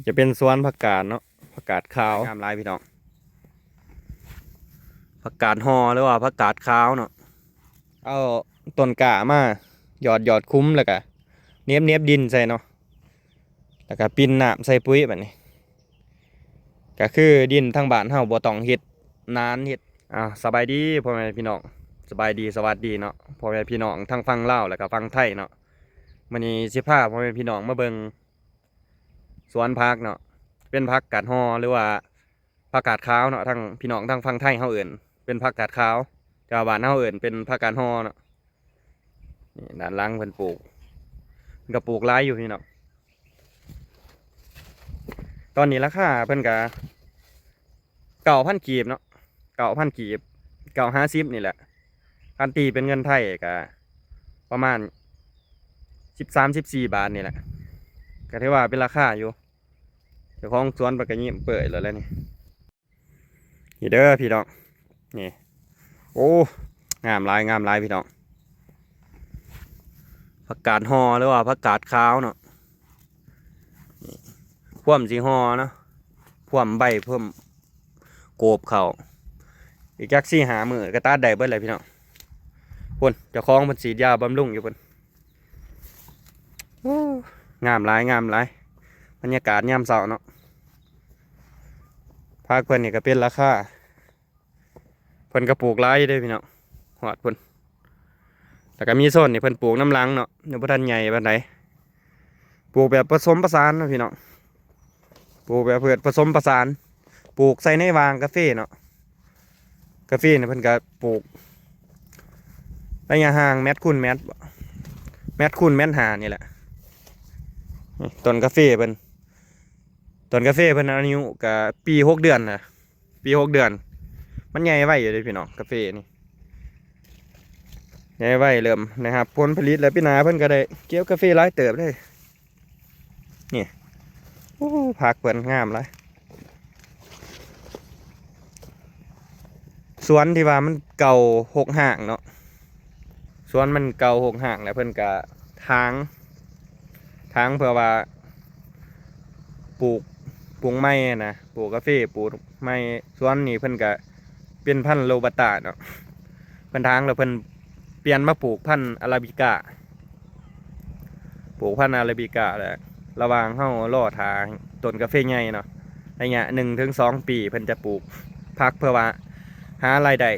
ຈະເປັນສວນຜັກກາດເນາະ, ຜັກກາດຂາວ ງາມຫຼາຍພີ່ນ້ອງ. ຜັກກາດຫໍ່ ຫຼືວ່າຜັກກາດຂາວເນາະ, ເອົາຕົ້ນກ້າມາຫຍອດ ຫຍອດຄຸມ ແລ້ວກະເໜັບ ເໜັບດິນໃສ່ເນາະ, ແລ້ວກະປິ່ນນ້ຳໃສ່ປຸ໋ຍ. ບາດນີ້ກະຄືດິນທາງບ້ານເຮົາບໍ່ຕ້ອງເຮັດນານເຮັດ. ອ້າວ ສະບາຍດີພໍ່ແມ່ພີ່ນ້ອງ, ສະບາຍດີ ສະຫວັດດີເນາະ ພໍ່ແມ່ພີ່ນ້ອງທັງຝັ່ງລາວ ແລ້ວກະຝັ່ງໄທເນາະ. ມື້ນີ້ຊິພາພໍ່ແມ່ພີ່ນ້ອງມາເບິ່ງສວນຜັກເນາະ, ເປັນຜັກກາດຫໍ່ ຫຼືວ່າຜັກກາດຂາວເນາະ, ທາງພີ່ນ້ອງທາງຝັ່ງໄທເຮົາເອີ້ນເປັນຜັກກາດຂາວ ແຕ່ວ່າບ້ານເຮົາເອີ້ນເປັນຜັກກາດຫໍ່ເນາະ. ນີ້ດ້ານຫຼັງເພິ່ນປູກ, ເພິ່ນກະປູກຫຼາຍຢູ່ພີ່ນ້ອງ. ຕອນນີ້ລາຄາເພິ່ນກະເກົ້າພັນກີບເນາະ, ເກົ້າພັນກີບ, ເກົ້າຫ້າສິບນີ້ແຫຼະ. ຄັນຕີເປັນເງິນໄທກະປະມານສິບສາມ ສິບສີ່ບາດນີ້ແຫຼະ, ກະຖືວ່າເປັນລາຄາຢູ່. ເຈົ້າຂອງສວນເພິ່ນກະຍິ້ມເປີ້ຍແລ້ວແຫຼະນີ້. ນີ້ເດີພີ່ນ້ອງ, ນີ້ ໂອ້ ງາມຫຼາຍ ງາມຫຼາຍພີ່ນ້ອງ. ຜັກກາດຫໍ່ ຫຼືວ່າຜັກກາດຂາວເນາະ, ນີ້ ພວມຊິຫໍ່ເນາະ, ພວມໃບ ພວມໂກບເຂົ້າ. ອີກຈັກສີ່ຫ້າມື້ກະຕັດໄດ້ເບິດແລ້ວພີ່ນ້ອງ. ພຸ້ນ ເຈົ້າຂອງເພິ່ນສີດຢາບຳລຸງຢູ່ພຸ້ນ. ໂອ້ ງາມຫຼາຍ ງາມຫຼາຍ, ບັນຍາກາດຍາມເຊົ້າເນາະ. ຜັກເພິ່ນນີ້ກະເປັນລາຄາ, ເພິ່ນກະປູກຫຼາຍຢູ່ເດ້ພີ່ນ້ອງ, ຮອດພຸ້ນ. ແລ້ວກະມີໂຊນນີ້ເພິ່ນປູກນຳຫຼັງເນາະ, ຍັງບໍ່ທັນໃຫຍ່ປານໃດ. ປູກແບບປະສົມປະສານເນາະພີ່ນ້ອງ, ປູກແບບເພື່ອປະສົມປະສານ, ປູກໃສ່ໃນຫວ່າງກາເຟເນາະ. ກາເຟນີ້ເພິ່ນກະປູກໄລຍະຫ່າງແມັດຄູນແມັດ, ແມັດຄູນແມັດຫ້ານີ້ແຫຼະ. ນີ້ ຕົ້ນກາເຟເພິ່ນ, ຕົ້ນກາເຟເພິ່ນອາຍຸກະປີຫົກເດືອນນະ, ປີຫົກເດືອນ. ມັນໃຫຍ່ໄວຢູ່ເດ້ພີ່ນ້ອງ, ກາເຟນີ້ໃຫຍ່ໄວ, ເລີ່ມໄດ້ຮັບຜົນຜະລິດແລ້ວ, ປີໜ້າເພິ່ນກະໄດ້ເກັບກາເຟຫຼາຍເຕີບເດ້. ນີ້ ໂອ້ ຜັກເພິ່ນງາມຫຼາຍ. ສວນທີ່ວ່າມັນເກົ່າຮົກຮ້າງເນາະ, ສວນມັນເກົ່າຮົກຮ້າງ ແລ້ວເພິ່ນກະຖາງ ຖາງເພື່ອວ່າປູກ ປູກໃໝ່ຫັ້ນນະ, ປູກກາເຟ ປູກໃໝ່. ສວນນີ້ເພິ່ນກະເປັນພັນໂຣບັດຕາເນາະ, ເພິ່ນຖາງແລ້ວເພິ່ນປ່ຽນມາປູກພັນອາຣາບິກາ. ປູກພັນອາຣາບິກາ ແລະ ລະຫວ່າງເຮົາລໍຖ້າຕົ້ນກາເຟໃຫຍ່ເນາະ, ໄລຍະໜຶ່ງເຖິງສອງປີ ເພິ່ນຈະປູກຜັກເພື່ອວ່າຫາລາຍໄດ້.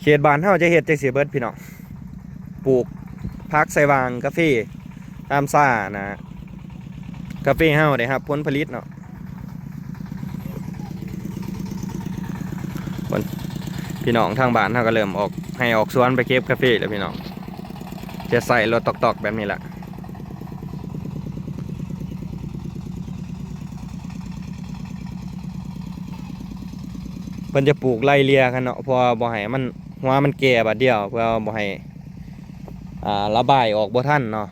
ເຂດບ້ານເຮົາຈະເຮັດຈັ່ງຊີ້ເບິດພີ່ນ້ອງ, ປູກຜັກໃສ່ຫວ່າງກາເຟ ຕາມຊານະ ກາເຟເຮົາໄດ້ຮັບຜົນຜະລິດເນາະ. ເພິ່ນ ພີ່ນ້ອງທາງບ້ານເຮົາກະເລີ່ມອອກໄຮ່ອອກສວນໄປເກັບກາເຟແລ້ວພີ່ນ້ອງ, ຈະໃຊ້ລົດຕອກໆແບບນີ້ແຫຼະ. ເພິ່ນຈະປູກໄລ່ເລ່ຍກັນເນາະ, ເພື່ອບໍ່ໃຫ້ມັນ ຫົວມັນແກ່ບາດດຽວ, ເພື່ອບໍ່ໃຫ້ ອ່າ ລະບາຍອອກບໍ່ທັນເນາະ.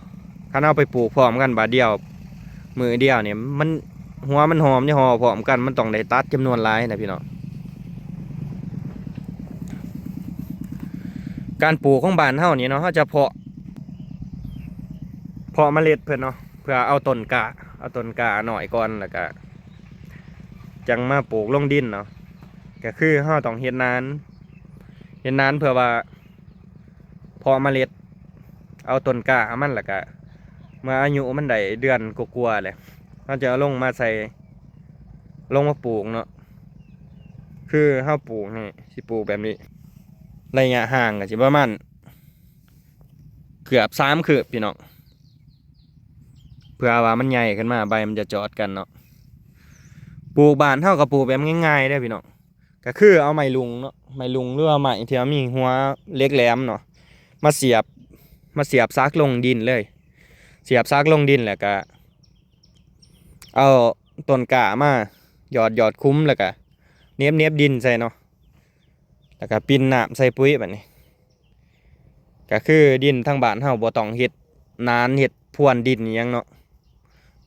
ຄັນເຮົາໄປປູກພ້ອມກັນບາດດຽວ ມື້ດຽວນີ້ ມັນ ຫົວມັນຫອມ ຈະຫໍ່ພ້ອມກັນ, ມັນຕ້ອງໄດ້ຕັດຈຳນວນຫຼາຍນະພີ່ນ້ອງ. ການປູກຂອງບ້ານເຮົານີ້ເນາະ, ເຮົາຈະເພາະ ເພາະມະເລັດເພິ່ນເນາະ, ເພື່ອເອົາຕົ້ນກ້າ ເອົາຕົ້ນກ້ານ້ອຍກ່ອນ ແລ້ວກະຈັ່ງມາປູກລົງດິນເນາະ. ກະຄືເຮົາຕ້ອງເຮັດນານ ເຮັດນານເພື່ອວ່າ ເພາະມະເລັດ ເອົາຕົ້ນກ້າມັນ ແລ້ວກະເມື່ອອາຍຸມັນໄດ້ເດືອນກວ່າໆແລ້ວ ເຮົາຈະເອົາລົງມາໃສ່ ລົງມາປູກເນາະ. ຄືເຮົາປູກນີ້ ຊິປູກແບບນີ້ ໄລຍະຫ່າງກະຊິປະມານເກືອບສາມຄືບພີ່ນ້ອງ, ເພື່ອວ່າມັນໃຫຍ່ຂຶ້ນມາ ໃບມັນຈະຈອດກັນເນາະ. ປູກ ບ້ານເຮົາກະປູກແບບງ່າຍໆເດ້ພີ່ນ້ອງ. ກະຄືເອົາໄມ້ລຸງເນາະ, ໄມ້ລຸງ ຫຼືວ່າໄມ້ທີ່ວ່າມີຫົວເຫຼັກແຫຼມເນາະ ມາສຽບ ມາສຽບສັກລົງດິນເລີຍ. ສຽບສັກລົງດິນແລ້ວກະເອົາຕົ້ນກ້າມາຫຍອດ ຫຍອດຄຸມ ແລ້ວກະເໜັບ ເໜັບດິນໃສ່ເນາະ, ແລ້ວກະປິ່ນນ້ຳໃສ່ປຸ໋ຍ. ບາດນີ້ກະຄືດິນທາງບ້ານເຮົາບໍ່ຕ້ອງເຮັດນານ ເຮັດພວນດິນອີ່ຫຍັງເນາະ,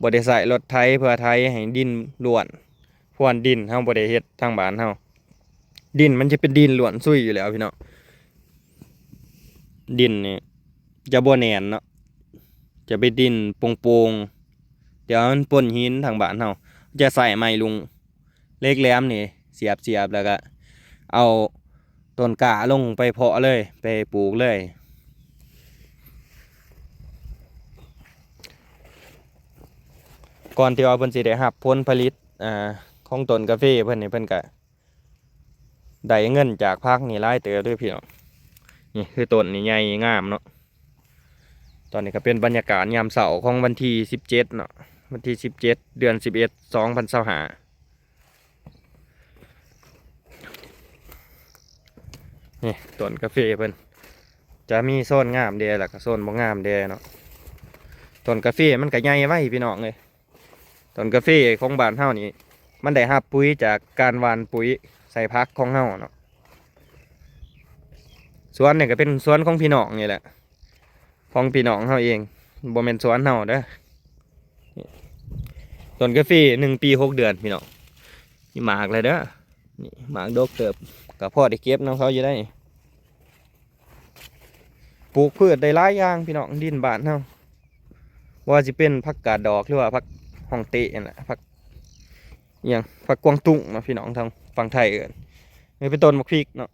ບໍ່ໄດ້ໃຊ້ລົດໄຖເພື່ອໄຖໃຫ້ດິນລ້ວນ. ພວນດິນເຮົາບໍ່ໄດ້ເຮັດທາງບ້ານເຮົາ, ດິນມັນຈະເປັນດິນລ້ວນຊຸຍຢູ່ແລ້ວພີ່ນ້ອງ. ດິນນີ້ຈະບໍ່ແໜ້ນເນາະ, ຈະເປັນດິນໂປ່ງ ດຽວມັນປົນຫີນທາງບ້ານເຮົາ ຈະໃຊ້ໄມ້ລຸງ ເຫຼັກແຫຼມນີ້ສຽບໆ ແລ້ວກະເອົາຕົ້ນກ້າລົງໄປເພາະເລີຍ ໄປປູກເລີຍ. ກ່ອນທີ່ວ່າເພິ່ນຊິໄດ້ຮັບຜົນຜະລິດ ອາ ຂອງຕົ້ນກາເຟເພິ່ນນີ້ ເພິ່ນກະ ໄດ້ເງິນຈາກຜັກນີ້ຫຼາຍເຕີບເດີພີ່ນ້ອງ. ນີ້ຄືຕົ້ນນີ້ໃຫຍ່ງາມເນາະ. ຕອນນີ້ກໍເປັນບັນຍາກາດຍາມເຊົ້າຂອງວັນທີສິບເຈັດເນາະ, ວັນທີສິບເຈັດ ເດືອນສິບເອັດ ສອງພັນຊາວຫ້າ. ນີ້ຕົ້ນກາເຟເພິ່ນຈະມີໂຊນງາມແດ່ ແລ້ວກໍໂຊນບໍ່ງາມແດ່ເນາະ. ຕົ້ນກາເຟມັນກໍໃຫຍ່ໄວພີ່ນ້ອງເອີຍ. ຕົ້ນກາເຟຂອງບ້ານເຮົານີ້ ມັນໄດ້ຮັບປຸ໋ຍຈາກການຫວ່ານປຸ໋ຍໃສ່ຜັກຂອງເຮົາເນາະ. ສວນນີ້ກໍເປັນສວນຂອງພີ່ນ້ອງນີ້ແຫຼະ ຂອງພີ່ນ້ອງເຮົາເອງ ບໍ່ແມ່ນສວນເຮົາເດີ. ຕົ້ນກາເຟໜຶ່ງປີຫົກເດືອນພີ່ນ້ອງ ມີໝາກແລ້ວເດີ. ນີ້ໝາກດົກເຕີບ ກໍພໍໄດ້ເກັບນຳເຂົາຢູ່ໄດ໋. ປູກພືດໄດ້ຫຼາຍຢ່າງພີ່ນ້ອງ ດິນບ້ານເຮົາ ບໍ່ວ່າຊິເປັນຜັກກາດດອກ ຫຼືວ່າຜັກຮ່ອງເຕະນັ້ນແຫຼະ ຜັກ ອີ່ຫຍັງ ຜັກກວາງຕຸ້ງເນາະພີ່ນ້ອງ ທາງຝັ່ງໄທເອີ້ນ. ນີ້ເປັນຕົ້ນໝາກພິກເນາະ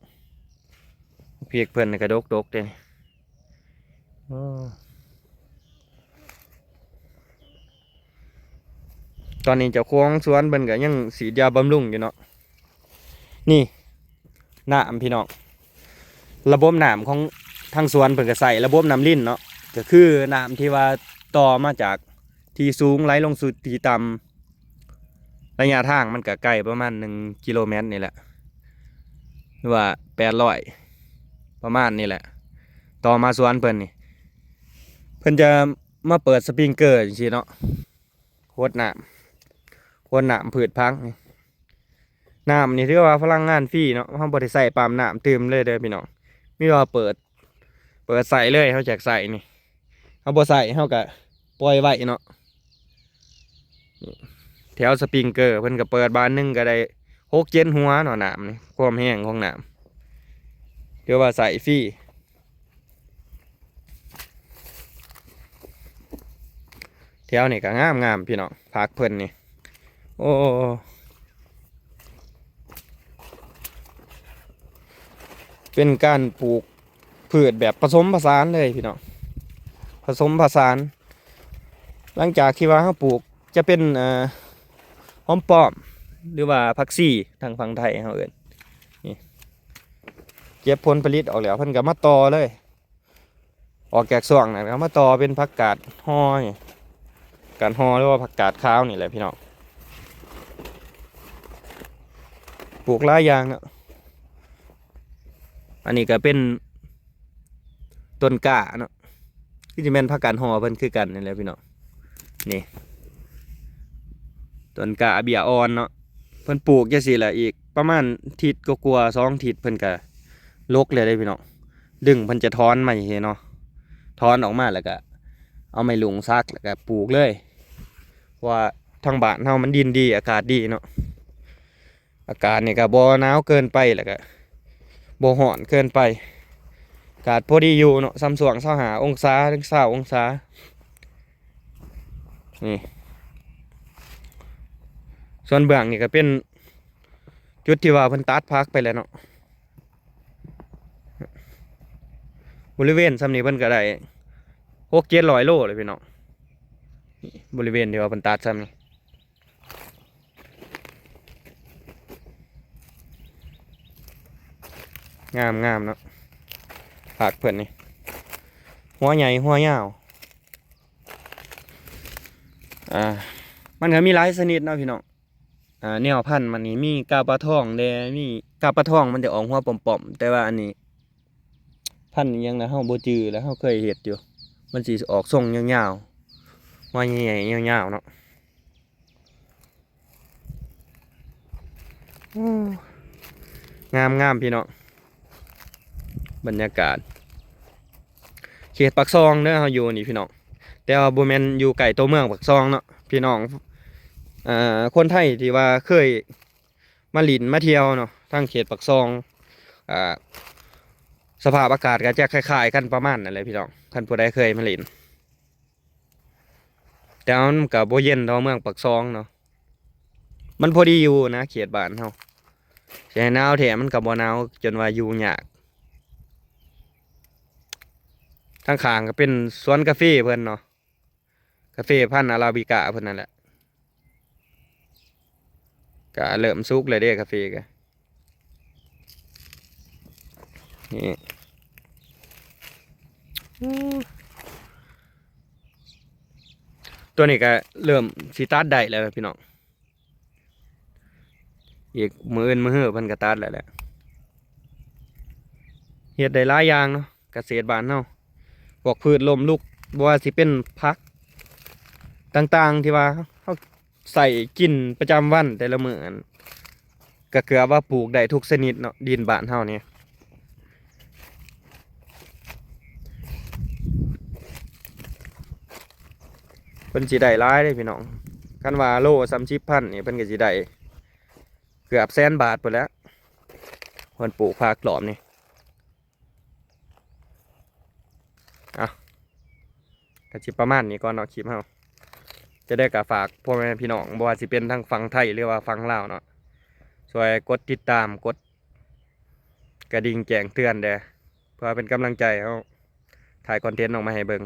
ໝາກພິກເພິ່ນນີ້ກະດົກໆເດ້. ໂອ້ ຕອນນີ້ເຈົ້າຂອງສວນເພິ່ນກໍຍັງສີດຢາບຳລຸງຢູ່ເນາະ. ນີ້ນ້ຳພີ່ນ້ອງ ລະບົບນ້ຳຂອງທາງສວນເພິ່ນກໍໃຊ້ລະບົບນ້ຳລິນເນາະ ກໍຄືນ້ຳທີ່ວ່າຕໍ່ມາຈາກທີ່ສູງໄຫຼລົງສູ່ທີ່ຕ່ຳ. ໄລຍະທາງມັນກະໄກປະມານໜຶ່ງກິໂລແມັດນີ້ແຫຼະ ຫຼືວ່າແປດຮ້ອຍ ປະມານນີ້ແຫຼະ. ຕໍ່ມາສວນເພິ່ນນີ້ ເພິ່ນຈະມາເປີດສະປຣິງເກີຈັ່ງຊີ້ເນາະ ຫົດນ້ຳ ຫົດນ້ຳພືດຜັກນີ້. ນ້ຳນີ້ຖືວ່າພະລັງງານຟຣີເນາະ ເຮົາບໍ່ໄດ້ໃຊ້ປ້ຳນ້ຳຕື່ມເລີຍເດີພີ່ນ້ອງ ມີແຕ່ວ່າເປີດ ເປີດໃຊ້ເລີຍ ເຮົາຢາກໃຊ້ນີ້ ເຮົາບໍ່ໃຊ້ເຮົາກະປ່ອຍໄວ້ເນາະ. ແຖວສະປຣິງເກີເພິ່ນກະເປີດບານໜຶ່ງກະໄດ້ຫົກເຈັດຫົວເນາະ ນ້ຳນີ້ ຄວາມແຮງຂອງນ້ຳ ຖືວ່າໃຊ້ຟຣີ. ແຖວນີ້ກະງາມໆ ພີ່ນ້ອງ ຜັກເພິ່ນນີ້ ໂອ້ ເປັນການປູກພືດແບບປະສົມປະສານເລີຍພີ່ນ້ອງ ປະສົມປະສານ. ຫຼັງຈາກທີ່ວ່າເຮົາປູກຈະເປັນ ເອີ ຫອມປ້ອມ ຫຼືວ່າຜັກຊີ ທາງຝັ່ງໄທເຮົາເອີ້ນ. ນີ້ເກັບຜົນຜະລິດອອກແລ້ວ ເພິ່ນກໍມາຕໍ່ເລີຍ ອອກຈາກຊ່ວງນັ້ນກໍມາຕໍ່ເປັນຜັກກາດຫໍ່ນີ້ ກາດຫໍ່ ຫຼືວ່າຜັກກາດຂາວນີ້ແຫຼະພີ່ນ້ອງ. ປູກຫຼາຍຢ່າງເນາະ ອັນນີ້ກໍເປັນຕົ້ນກ້າເນາະ ຄືຊິແມ່ນຜັກກາດຫໍ່ເພິ່ນຄືກັນນີ້ແຫຼະພີ່ນ້ອງ. ນີ້ຕົ້ນກ້າເບ້ຍອ່ອນເນາະ ເພິ່ນປູກຈັ່ງຊີ້ແຫຼະ ອີກປະມານທິດກວ່າໆ ສອງທິດເພິ່ນກະລົກແລ້ວເດ້ພີ່ນ້ອງ. ດຶງເພິ່ນຈະຖອນໄມ້ເນາະ ຖອນອອກມາແລ້ວກະເອົາໄມ້ລຸງສັກ ແລ້ວກະປູກເລີຍ ເພາະວ່າທາງບ້ານເຮົາມັນດິນດີ ອາກາດດີເນາະ. ອາກາດນີ້ກະບໍ່ໜາວເກີນໄປ ແລ້ວກະບໍ່ຮ້ອນເກີນໄປ ອາກາດພໍດີຢູ່ເນາະ ຊ່ຳຊ່ວງຊາວຫ້າອົງສາເຖິງຊາວອົງສາ. ນີ້ສ່ວນເບື້ອງນີ້ກະເປັນຈຸດທີ່ວ່າເພິ່ນຕັດຜັກໄປແລ້ວເນາະ. ບໍລິເວນຊ່ຳນີ້ເພິ່ນກະໄດ້ຫົກເຈັດຮ້ອຍໂລແລ້ວພີ່ນ້ອງ ນີ້ບໍລິເວນທີ່ວ່າເພິ່ນຕັດຊ່ຳນີ້. ງາມໆເນາະ ຜັກເພິ່ນນີ້ ຫົວໃຫຍ່ຫົວຍາວ. ອ່າ ມັນກໍມີຫຼາຍຊະນິດເນາະພີ່ນ້ອງ. ອ່າ ແນວພັນມັນນີ້ມີກາປາທອງແດ່ ມີກາປາທອງມັນຈະອອກຫົວປ້ອມໆ ແຕ່ວ່າອັນນີ້ພັນອີ່ຫຍັງນະ ເຮົາບໍ່ຈື່ ແລ້ວເຮົາເຄີຍເຮັດຢູ່ ມັນຊິອອກຊົງຍາວໆ ຫົວໃຫຍ່ໆຍາວໆເນາະ. ໂອ້ ງາມໆ ພີ່ນ້ອງ ບັນຍາກາດເຂດປາກຊ່ອງເດີ ເຮົາຢູ່ນີ້ພີ່ນ້ອງ ແຕ່ວ່າບໍ່ແມ່ນຢູ່ໃກ້ຕົວເມືອງປາກຊ່ອງເນາະ ພີ່ນ້ອງ. ເອີ ຄົນໄທທີ່ວ່າເຄີຍມາຫຼິ້ນມາທ່ຽວເນາະ ທາງເຂດປາກຊ່ອງ ອ່າ ສະພາບອາກາດກໍຈະຄ້າຍໆກັນປະມານນັ້ນແຫຼະພີ່ນ້ອງ ຄັນຜູ້ໃດເຄີຍມາຫຼິ້ນ. ຕ່ວ່າມັນກໍບໍ່ເຢັນເທົ່າເມືອງປາກຊ່ອງເນາະ ມັນພໍດີຢູ່ນະ ເຂດບ້ານເຮົາ. ຊິໃຫ້ໜາວແທ້ມັນກໍບໍ່ໜາວຈົນວ່າຢູ່ຍາກ. ທາງຂ້າງກໍເປັນສວນກາເຟເພິ່ນເນາະ ກາເຟພັນອາຣາບິກາເພິ່ນນັ້ນແຫຼະ. ກະເລີ່ມສຸກແລ້ວເດ້ກາເຟກະ ນີ້ ຕົວນີ້ກະເລີ່ມຊິຕັດໄດ້ແລ້ວພີ່ນ້ອງ. ອີກມື້ອື່ນມື້ຮືເພິ່ນກະຕັດແລ້ວແຫຼະ. ເຮັດໄດ້ຫຼາຍຢ່າງເນາະ ກະເສດບ້ານເຮົາ ພວກພືດລົ້ມລຸກ ບໍ່ວ່າຊິເປັນຜັກຕ່າງໆ ທີ່ວ່າເຮົາໃຊ້ກິນປະຈຳວັນແຕ່ລະມື້ ອັນ ກະເກືອບວ່າປູກໄດ້ທຸກຊະນິດເນາະ ດິນບ້ານເຮົານີ້. ເພິ່ນຊິໄດ້ຫຼາຍເດ້ພີ່ນ້ອງ ຄັນວ່າໂລສາມສິບພັນນີ້ ເພິ່ນກະຊິໄດ້ເກືອບແສນບາດພຸ້ນແຫຼະ ເພິ່ນປູກຜັກລອບນີ້. ອ່ະ ກະຊິປະມານນີ້ກ່ອນເນາະ ຄລິບເຮົາ. ຈະໄດ້ກະຝາກພໍ່ແມ່ພີ່ນ້ອງ ບໍ່ວ່າຊິເປັນທາງຝັ່ງໄທ ຫຼືວ່າຝັ່ງລາວເນາະ ຊ່ວຍກົດຕິດຕາມ ກົດກະດິ່ງແຈ້ງເຕືອນແດ່ ເພື່ອເປັນກຳລັງໃຈເຮົາຖ່າຍຄອນເທັນອອກມາໃຫ້ເບິ່ງ.